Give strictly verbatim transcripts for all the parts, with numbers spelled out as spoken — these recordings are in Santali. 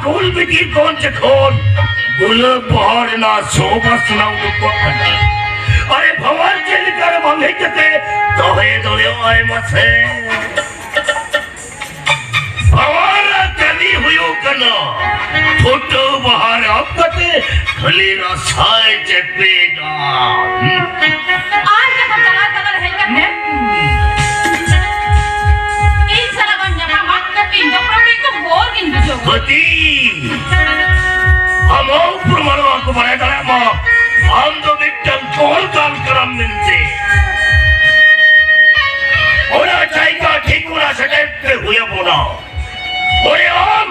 ᱠᱩᱞ ᱵᱤᱴᱤ ᱠᱚᱧᱪ ᱠᱷᱚᱱ ᱜᱩᱞᱟᱹᱵ ᱵᱟᱦᱟ ᱨᱮᱱᱟᱜ ᱥᱚ ᱵᱟᱥᱱᱟ ᱩᱰᱩᱠᱚᱜ ᱠᱟᱱᱟ᱾ ᱟᱨᱮ ᱵᱷᱟᱣᱟᱨ ᱪᱮᱫ ᱞᱮᱠᱟᱨᱮ ᱵᱟᱝ ᱦᱮᱡ ᱠᱟᱛᱮ ᱫᱚᱦᱚᱭ ᱫᱟᱲᱮᱭᱟᱜᱼᱟᱭ ᱢᱟᱥᱮ? ᱵᱷᱟᱣᱟᱨ ᱨᱮ ᱠᱟᱹᱢᱤ ᱦᱩᱭᱩᱜ ᱠᱟᱱᱟ, ᱯᱷᱩᱴᱟᱹᱣ ᱵᱟᱦᱟ ᱨᱮ ᱟᱵ ᱠᱟᱛᱮ ᱠᱷᱟᱹᱞᱤ ᱨᱟᱥᱟᱭ ᱪᱮᱯᱮᱡᱟ᱾ ᱟᱨ ᱡᱚᱠᱷᱚᱱ ᱪᱟᱞᱟᱣ ᱪᱟᱞᱟᱣ ᱦᱮᱡ ᱠᱟᱛᱮ ᱤᱧ ᱥᱟᱞᱟᱜ ᱵᱟᱢ ᱧᱟᱯᱟᱢᱟ, ᱤᱧ ᱫᱚ ᱯᱨᱚᱠᱨᱤᱛᱚ ᱵᱳᱨ ᱜᱤᱧ ᱵᱩᱡᱷᱟᱹᱣ᱾ ᱦᱟᱹᱛᱤ, ᱟᱢ ᱦᱚᱸ ᱯᱨᱚᱢᱟᱱ ᱱᱚᱣᱟ ᱠᱚ ᱵᱟᱲᱟᱭ ᱫᱟᱲᱮᱭᱟᱜ ᱢᱟ, ᱟᱢ ᱫᱚ ᱢᱤᱫᱴᱟᱝ ᱠᱚᱞ ᱠᱟᱱ ᱠᱟᱱᱟᱢ ᱢᱮᱱᱛᱮ᱾ ᱚᱱᱟ ᱡᱟᱭᱜᱟ ᱴᱷᱤᱠᱟᱹᱱᱟ ᱥᱮᱴᱮᱨ ᱯᱮ ᱦᱩᱭ ᱟᱵᱚᱱᱟ᱾ ᱚᱸᱰᱮ ᱟᱢ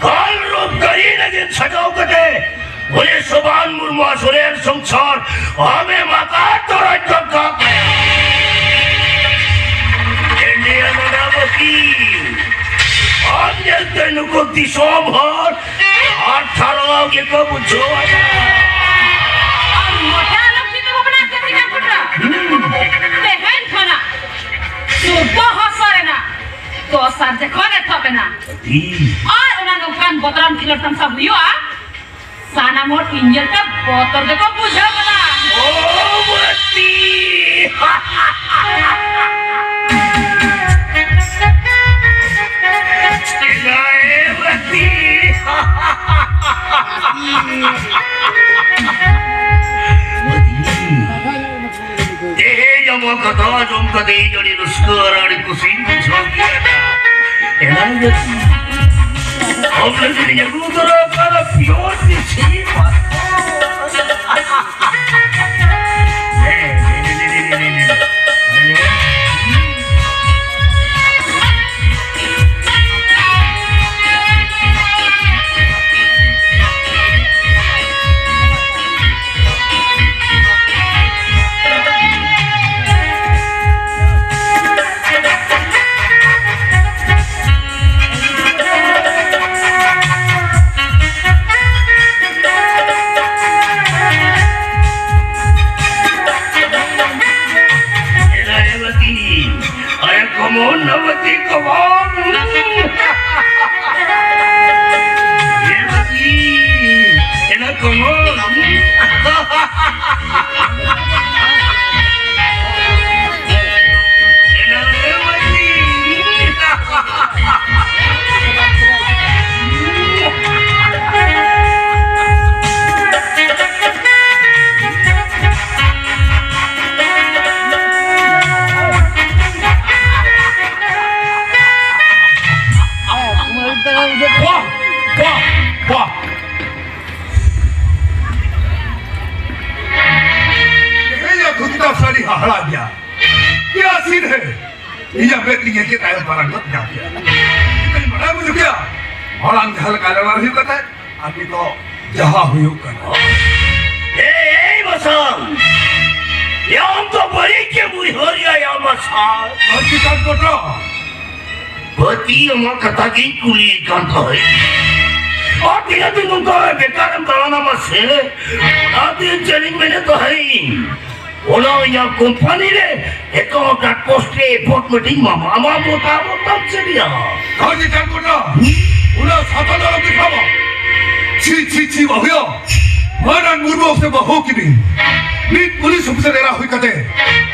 ᱠᱟᱞ ᱨᱳᱜᱽ ᱜᱟᱹᱰᱤ ᱞᱟᱹᱜᱤᱫ ᱥᱟᱡᱟᱣ ᱠᱟᱛᱮ ᱩᱱᱤ ᱥᱳᱵᱷᱟᱱ ᱢᱩᱨᱢᱩ ᱟᱥᱚᱨᱮᱱ ᱥᱚᱝᱥᱟᱨ ᱟᱢᱮ ᱢᱟᱠᱟ ᱛᱚᱨᱚᱡ ᱜᱚᱫ ᱠᱟᱜ ᱢᱮ᱾ ᱤᱱᱰᱤᱭᱟ ᱱᱚᱰᱟ ᱵᱟᱹᱠᱤ ᱟᱢ ᱧᱮᱞᱛᱮ ᱱᱩᱠᱩ ᱫᱤᱥᱚᱢ ᱦᱚᱲ ᱟᱨ ᱴᱷᱟᱨᱟᱣ ᱜᱮᱠᱚ ᱵᱩᱡᱷᱟᱹᱣᱟ᱾ ᱟᱢ ᱢᱚᱴᱟ ᱟᱞᱚᱢ ᱪᱤᱱᱛᱟᱹ ᱵᱷᱟᱵᱽᱱᱟ ᱠᱟᱛᱮ ᱠᱟᱱ ᱠᱚᱴᱨᱟ᱾ ᱛᱮᱦᱮᱧ ᱠᱷᱚᱱᱟᱜ ᱥᱩᱫᱷᱚ ᱦᱚᱸ ᱥᱟᱨᱮᱱᱟ᱾ ᱫᱚᱥᱟᱨ ᱡᱚᱠᱷᱚᱱ ᱮᱛᱚᱦᱚᱵ ᱮᱱᱟ᱾ ᱟᱨ ᱚᱱᱟ ᱱᱚᱝᱠᱟᱱ ᱵᱚᱛᱚᱨᱟᱱ ᱠᱷᱮᱞᱳᱰ ᱛᱟᱢᱥᱟ ᱦᱩᱭᱩᱜᱼᱟ, ᱥᱟᱱᱟᱢ ᱦᱚᱲ ᱤᱧ ᱧᱮᱞᱛᱮ ᱵᱚᱛᱚᱨ ᱜᱮᱠᱚ ᱵᱩᱡᱷᱟᱹᱣ ᱜᱚᱫᱟ᱾ ᱳ ᱵᱟᱹᱛᱤ! ᱪᱮᱫᱟᱜ ᱮ ᱵᱟᱹᱛᱤ? ᱛᱮᱦᱮᱧ ᱟᱢᱟᱜ ᱠᱟᱛᱷᱟ ᱟᱸᱡᱚᱢ ᱠᱟᱛᱮ ᱤᱧ ᱟᱹᱰᱤ ᱨᱟᱹᱥᱠᱟᱹ ᱟᱨ ᱟᱹᱰᱤ ᱠᱩᱥᱤᱧ ᱵᱩᱡᱷᱟᱹᱣ ᱠᱮᱫᱟ᱾ ᱮᱱᱟᱝ ᱜᱮ ᱟᱢ ᱞᱟᱹᱜᱤᱫ ᱤᱧ ᱟᱹᱜᱩ ᱩᱛᱟᱹᱨ ᱟᱠᱟᱫᱟ pure ᱫᱮᱥᱤ ᱢᱟᱛᱠᱚᱢ᱾ ᱦᱮᱸ, ᱦᱮᱸ, ᱦᱮᱸ᱾ ᱵᱟᱦ! ᱵᱟᱦ! ᱵᱟᱦ! ᱛᱮᱦᱮᱧᱟᱜ ᱫᱷᱩᱛᱤ ᱫᱚ ᱥᱟᱹᱨᱤ ᱦᱟᱦᱟᱲᱟ ᱜᱮᱭᱟ᱾ ᱪᱮᱫᱟᱜ ᱥᱤᱨ ᱦᱮ? ᱤᱧᱟᱜ ᱢᱮᱫ ᱛᱮ ᱧᱮᱞ ᱠᱮᱫ ᱛᱟᱭᱚᱢ ᱯᱟᱨᱟᱝ ᱜᱚᱫ ᱧᱟᱢ ᱠᱮᱫᱟ᱾ ᱤᱧ ᱵᱟᱲᱟᱭ ᱵᱩᱡᱷᱟᱹᱣ ᱠᱮᱫᱟ, ᱢᱟᱲᱟᱝ ᱡᱟᱦᱟᱸ ᱞᱮᱠᱟ ᱞᱮᱣᱟᱨ ᱦᱩᱭᱩᱜ ᱠᱟᱱ ᱛᱟᱦᱮᱸᱫ, ᱟᱨ ᱱᱤᱛᱚᱜ ᱡᱟᱦᱟᱸ ᱦᱩᱭᱩᱜ ᱠᱟᱱᱟ᱾ ᱮᱭ, ᱮᱭ, ᱢᱟᱥᱟᱞ! ᱭᱟ, ᱟᱢ ᱫᱚ ᱵᱟᱹᱲᱤᱡ ᱜᱮᱢ ᱩᱭᱦᱟᱹᱨᱮᱜᱼᱟ, ᱭᱟ, ᱢᱟᱥᱟᱞ᱾ ᱟᱨ ᱪᱮᱫ ᱠᱟᱱ ᱜᱷᱚᱴᱚᱱᱟ? ᱵᱟᱹᱛᱤ ᱟᱢᱟᱜ ᱠᱟᱛᱷᱟ ᱜᱤᱧ ᱠᱩᱞᱤᱭᱮ ᱠᱟᱱ ᱛᱟᱦᱮᱸᱫ᱾ ᱟᱨ ᱛᱤᱱᱟᱹᱜ ᱫᱤᱱ ᱱᱚᱝᱠᱟ ᱵᱮᱠᱟᱨᱮᱢ ᱫᱟᱬᱟᱱᱟ ᱢᱟᱥᱮ? ᱚᱱᱟᱛᱮ ᱪᱮᱫ ᱤᱧ ᱢᱮᱱᱮᱫ ᱛᱟᱦᱮᱸᱫ, ᱚᱱᱟ ᱤᱧᱟᱹᱜ ᱠᱳᱢᱯᱟᱱᱤ ᱨᱮ ᱮᱠᱟᱣᱩᱱᱴ ᱟᱨ ᱯᱳᱥᱴ ᱨᱮ ᱮᱯᱚᱭᱮᱱᱴᱢᱮᱱᱴ ᱤᱧ ᱮᱢᱟᱢᱟ᱾ ᱟᱢᱟᱜ ᱢᱚᱛᱟᱢᱚᱛ ᱛᱟᱢ ᱪᱮᱫ ᱭᱟ? ᱠᱟᱹᱣᱰᱤ ᱠᱟᱱ ᱠᱚᱴᱟ, ᱩᱱᱟᱹᱜ ᱥᱟᱛᱟ ᱫᱚ ᱟᱞᱚᱢ ᱫᱮᱠᱷᱟᱣᱟ᱾ ᱪᱷᱤ, ᱪᱷᱤ, ᱪᱷᱤ, ᱵᱟᱹᱦᱩᱭᱟ᱾ ᱢᱟᱨᱟᱱ ᱢᱩᱨᱢᱩ ᱥᱮ ᱵᱟᱹᱦᱩ ᱠᱤᱱᱤ᱾ ᱢᱤᱫ ᱯᱩᱞᱤᱥ ᱚᱯᱷᱤᱥᱟᱨ ᱮᱨᱟ ᱦᱩᱭ ᱠᱟᱛᱮ,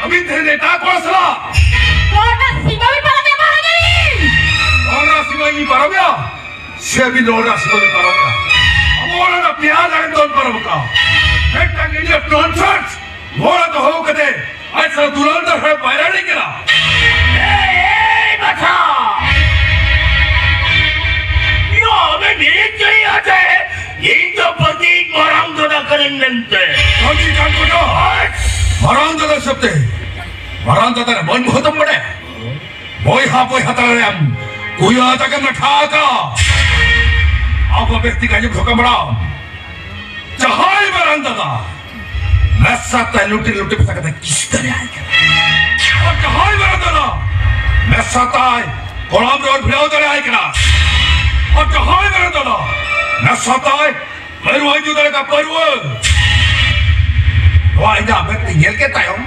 ᱟᱹᱵᱤᱱ ᱛᱮᱦᱮᱧ ᱮᱴᱟᱜ ᱠᱚᱲᱟ ᱥᱟᱞᱟᱜ᱾ ᱱᱚᱣᱟ ᱥᱤᱢᱟᱹ ᱵᱤᱱ ᱯᱟᱨᱚᱢᱮᱫ ᱢᱟᱨᱟᱝ ᱟᱹᱨᱤ᱾ ᱱᱚᱣᱟ ᱥᱤᱢᱟᱹ ᱤᱧ ᱯᱟᱨᱚᱢᱮᱜᱼᱟ᱾ ᱥᱮ ᱟᱹᱵᱤᱱ ᱱᱚᱣᱟ ᱥᱤᱢᱟᱹ ᱵᱤᱱ ᱯᱟᱨᱚᱢᱮᱜᱼᱟ᱾ ᱟᱵᱚ ᱚᱲᱟᱜ ᱨᱮᱱᱟᱜ ᱯᱮᱭᱟ ᱫᱟᱲᱮ ᱫᱚᱱ ᱯᱟᱨᱚᱢ ᱟᱠᱟᱫᱼᱟ᱾ ᱢᱤᱫᱴᱟᱝ ᱤᱧᱟᱹᱜ ᱱᱚᱱᱥᱮᱱᱥ᱾ ᱢᱚᱲᱟ ᱫᱚᱦᱚ ᱠᱟᱛᱮ ᱟᱡ ᱥᱟᱶ ᱫᱩᱞᱟᱹᱲ ᱫᱟᱲᱮ ᱵᱟᱭ ᱫᱟᱲᱮ ᱠᱟᱱᱟ᱾ ᱮᱭ, ᱮᱭ, ᱵᱟᱪᱷᱟ! ᱤᱧ ᱟᱢᱮ ᱱᱤᱡ ᱪᱟᱹᱭ ᱟᱪᱮ, ᱤᱧ ᱫᱚ ᱯᱟᱹᱛᱤ ᱢᱟᱨᱟᱝ ᱫᱟᱫᱟ ᱠᱟᱹᱱᱟᱹᱧ ᱢᱮᱱᱛᱮ᱾ ᱵᱷᱟᱹᱜᱤ ᱠᱟᱱ ᱠᱚᱫᱚ ᱢᱟᱨᱟᱝ ᱫᱟᱫᱟ ᱦᱤᱥᱟᱹᱵ ᱛᱮ, ᱢᱟᱨᱟᱝ ᱫᱟᱫᱟ ᱨᱮ ᱢᱟᱹᱱ ᱵᱚᱦᱩᱛ ᱮᱢ ᱵᱟᱲᱟᱭᱟ᱾ ᱵᱚᱭᱦᱟ ᱵᱚᱭᱦᱟ ᱛᱟᱞᱟᱨᱮᱢ ᱠᱩᱭᱟᱹ ᱛᱟᱠᱮᱢ ᱞᱟᱴᱷᱟ ᱟᱠᱟ᱾ ᱟᱵᱚ ᱵᱮᱠᱛᱤ ᱠᱟᱡᱮ ᱫᱷᱳᱠᱟ ᱵᱟᱲᱟ᱾ ᱡᱟᱦᱟᱸᱭ ᱢᱟᱨᱟᱝ ᱫᱟᱫᱟ ᱢᱮᱥᱟ ᱛᱟᱭ ᱞᱩᱴᱤ ᱞᱩᱴᱤ ᱢᱮᱥᱟ ᱠᱟᱛᱮ ᱠᱤᱥ ᱫᱟᱲᱮᱭᱟᱭ ᱠᱟᱱᱟ᱾ ᱟᱨ ᱡᱟᱦᱟᱸᱭ ᱢᱟᱨᱟᱝ ᱫᱟᱫᱟ ᱢᱮᱥᱟ ᱛᱟᱭ ᱠᱚᱲᱟᱢ ᱨᱮ ᱚᱨ ᱵᱷᱤᱲᱟᱹᱣ ᱫᱟᱲᱮᱭᱟᱭ ᱠᱟᱱᱟ᱾ ᱟᱨ ᱡᱟᱦᱟᱸᱭ ᱢᱟᱨᱟᱝ ᱫᱟᱫᱟ ᱢᱮᱥᱟ ᱛᱟᱭ ᱯᱟᱹᱨᱣᱟᱹ ᱧᱩ ᱫᱟᱲᱮ ᱠᱟᱜ ᱯᱟᱹᱨᱣᱟᱹ᱾ ᱱᱚᱣᱟ ᱤᱧᱟᱜ ᱢᱮᱫ ᱛᱮ ᱧᱮᱞ ᱠᱮᱫ ᱛᱟᱭᱚᱢ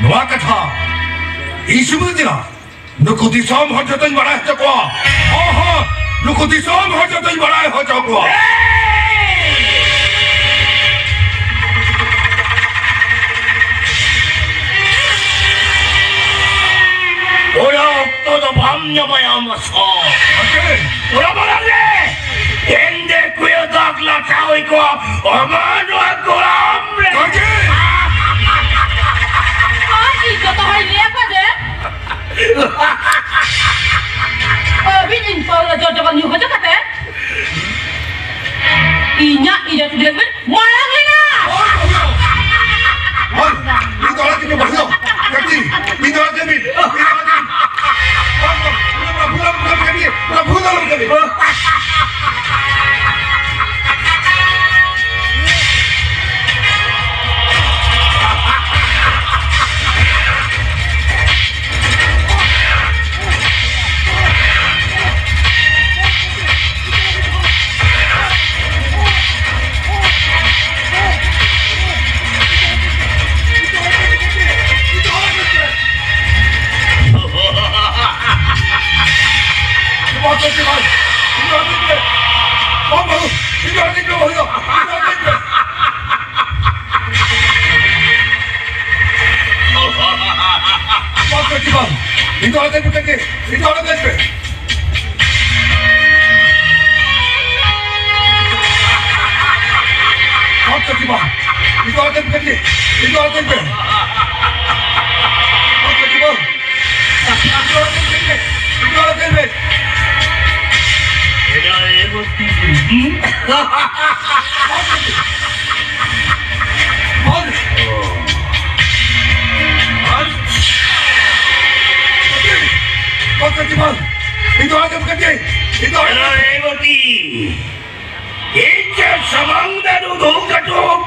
ᱱᱚᱣᱟ ᱠᱟᱛᱷᱟ ᱤᱧ ᱥᱩᱢᱩᱝ ᱫᱤᱱᱟ᱾ ᱱᱩᱠᱩ ᱫᱤᱥᱚᱢ ᱦᱚᱲ ᱡᱚᱛᱚᱧ ᱵᱟᱲᱟᱭ ᱦᱚᱪᱚ ᱠᱚᱣᱟ᱾ ᱦᱚᱸ, ᱦᱚᱸ, ᱱᱩᱠᱩ ᱫᱤᱥᱚᱢ ᱦᱚᱲ ᱡᱚᱛᱚᱧ ᱵᱟᱲᱟᱭ ᱦᱚᱪᱚ ᱠᱚᱣᱟ᱾ ᱪᱟᱵᱟᱭᱟ ᱢᱟᱥᱴᱟᱨ᱾ ᱚᱲᱟᱜ ᱵᱟᱲᱟ ᱨᱮ ᱮᱱᱫᱮ ᱠᱩᱭᱟᱹ ᱫᱟᱜᱽ ᱞᱟᱴᱷᱟ ᱦᱩᱭ ᱠᱚᱜᱼᱟ, ᱚᱢᱚᱱᱚᱜᱼᱟ ᱠᱚᱲᱟᱢ ᱨᱮ᱾ ᱜᱚᱢᱠᱮ! ᱟᱨ ᱤᱧ ᱡᱚᱛᱚ ᱦᱚᱲᱤᱧ ᱞᱟᱹᱭ ᱟᱠᱚᱣᱟ ᱡᱮ ᱟᱹᱵᱤᱱ ᱤᱧ ᱯᱟᱹᱣᱨᱟᱹ ᱡᱚ ᱡᱚᱵᱚᱱ ᱧᱩ ᱦᱚᱪᱚ ᱠᱟᱛᱮ ᱤᱧᱟᱜ ᱤᱡᱽᱡᱚᱛ ᱵᱤᱱ ᱢᱟᱲᱟᱝ ᱞᱮᱱᱟ᱾ ᱵᱚᱞ! ᱤᱧ ᱫᱚ ᱚᱲᱟᱜ ᱛᱮᱜᱮ ᱵᱟᱹᱧ ᱪᱟᱞᱟᱜᱼᱟ᱾ ᱠᱟᱹᱴᱤ, ᱤᱧ ᱫᱚ ᱚᱲᱟᱜ ᱛᱮᱜᱮ, ᱤᱧ ᱫᱚ ᱚᱲᱟᱜ ᱛᱮᱜᱮ᱾ ᱵᱟᱝ, ᱵᱟᱝ, ᱚᱱᱟ ᱵᱷᱩᱞ ᱟᱞᱚᱢ ᱠᱟᱹᱢᱤ, ᱠᱟᱹᱴᱤ, ᱚᱱᱟ ᱵᱷᱩᱞ ᱟᱞᱚᱢ ᱠᱟᱹᱢᱤ᱾ ᱤᱧ ᱫᱚ ᱚᱲᱟᱜ ᱛᱮ ᱯᱮ᱾ ᱵᱟᱝ ᱠᱟᱹᱴᱤ ᱵᱟᱝ᱾ ᱤᱧ ᱫᱚ ᱚᱲᱟᱜ ᱛᱮ ᱯᱮ᱾ ᱤᱧ ᱫᱚ ᱚᱲᱟᱜ ᱛᱮ ᱯᱮ᱾ ᱵᱟᱝ ᱠᱟᱹᱴᱤ ᱵᱟᱝ᱾ ᱤᱧ ᱫᱚ ᱚᱲᱟᱜ ᱛᱮ ᱯᱮ᱾ ᱤᱧ ᱫᱚ ᱚᱲᱟᱜ ᱛᱮ ᱯᱮ᱾ ᱵᱟᱝ ᱠᱟᱹᱴᱤ᱾ ᱵᱟᱝ᱾ ᱵᱟᱝ ᱠᱟᱹᱴᱤ ᱵᱟᱝ᱾ ᱤᱧ ᱫᱚ ᱚᱲᱟᱜ ᱛᱮ ᱯᱮ ᱠᱟᱹᱴᱤ᱾ ᱤᱧ ᱫᱚ ᱚᱲᱟᱜ ᱛᱮ ᱯᱮ᱾ ᱮᱞᱳ, ᱮ ᱜᱚᱴᱤ᱾ ᱤᱧ ᱡᱮ ᱥᱟᱢᱟᱝ ᱫᱟᱹᱨᱩ ᱫᱩ ᱠᱟᱹᱴᱩᱵ,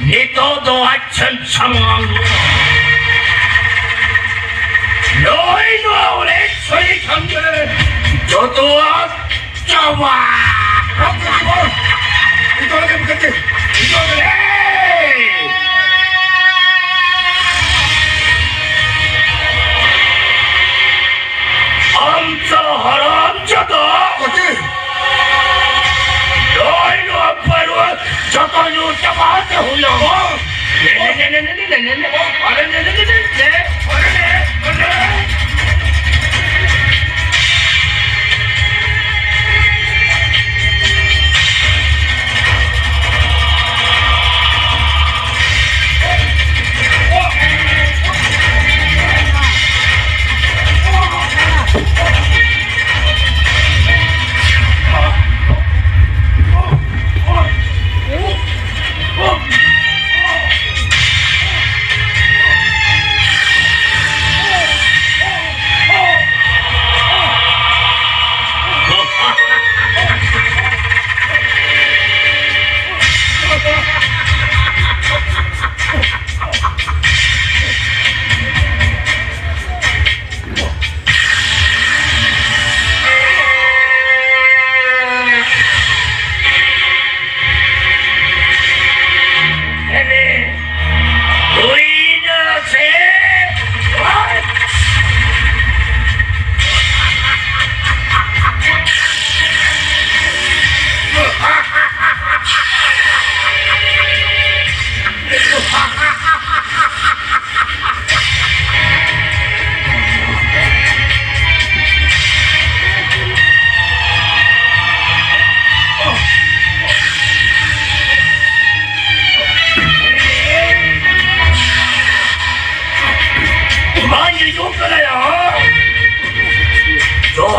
ᱱᱤᱛᱚᱜ ᱫᱚ ᱟᱪᱪᱷᱟᱱ ᱥᱟᱢᱟᱝ᱾ ᱱᱚᱜᱼᱚᱭ ᱱᱚᱣᱟ ᱚᱲᱮᱡ ᱥᱚᱨᱤ ᱠᱷᱟᱱ ᱜᱮ ᱡᱚᱛᱚᱣᱟᱜ ᱪᱟᱵᱟ᱾ ᱱᱤᱛᱚᱜ ᱜᱮ ᱵᱚᱞ᱾ ᱱᱤᱛᱚᱜ ᱜᱮ ᱵᱚᱞ᱾ ᱱᱤᱛᱚᱜ ᱜᱮ᱾ ᱮᱭ! ᱟᱢ ᱫᱚ ᱦᱟᱨᱟᱢ ᱡᱟᱫᱟ! ᱚᱠᱚᱭ? ᱱᱚᱜᱼᱚᱭ ᱱᱚᱣᱟ ᱯᱟᱹᱨᱣᱟᱹ ᱡᱚᱛᱚ ᱧᱩ ᱪᱟᱵᱟ ᱛᱮ ᱦᱩᱭᱩᱜᱼᱟ᱾ ᱚ! ᱱᱮ, ᱱᱮ, ᱱᱮ, ᱱᱮ, ᱱᱮ, ᱱᱮ, ᱱᱮ, ᱱᱮ, ᱱᱮ, ᱱᱮ, ᱟᱨᱮ, ᱱᱮ, ᱱᱮ, ᱱᱮ, ᱱᱮ, ᱱᱮ, ᱟᱨᱮ, ᱱᱮ, ᱱᱮ, ᱱᱮ᱾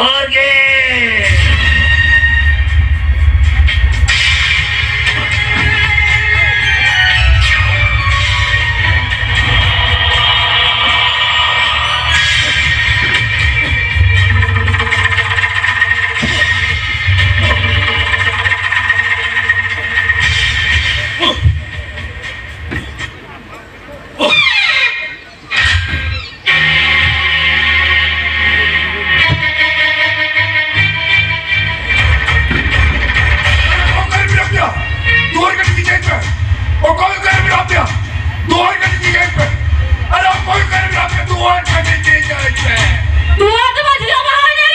ᱡᱚᱦᱟᱨ ᱜᱮ᱾ ᱚᱠᱚᱭ ᱢᱮᱱᱟᱜ ᱯᱮᱭᱟ? ᱫᱩᱣᱟᱹᱨ ᱠᱟᱹᱴᱤᱡ ᱡᱷᱤᱡ ᱯᱮ᱾ ᱚᱠᱚᱭ ᱚᱠᱟᱨᱮ ᱢᱮᱱᱟᱜ ᱯᱮᱭᱟ? ᱫᱩᱣᱟᱹᱨ ᱠᱟᱹᱴᱤᱡ ᱡᱷᱤᱡ ᱯᱮ᱾ ᱟᱨᱮ ᱚᱠᱚᱭ ᱚᱠᱟᱨᱮ ᱢᱮᱱᱟᱜ ᱯᱮᱭᱟ? ᱫᱩᱣᱟᱹᱨ ᱠᱟᱹᱴᱤᱡ ᱡᱷᱤᱡ ᱯᱮ᱾ ᱫᱩᱣᱟᱹᱨ ᱫᱚ ᱵᱟᱝ ᱡᱷᱤᱡᱚᱜ ᱢᱟᱲᱟᱝ ᱨᱮ᱾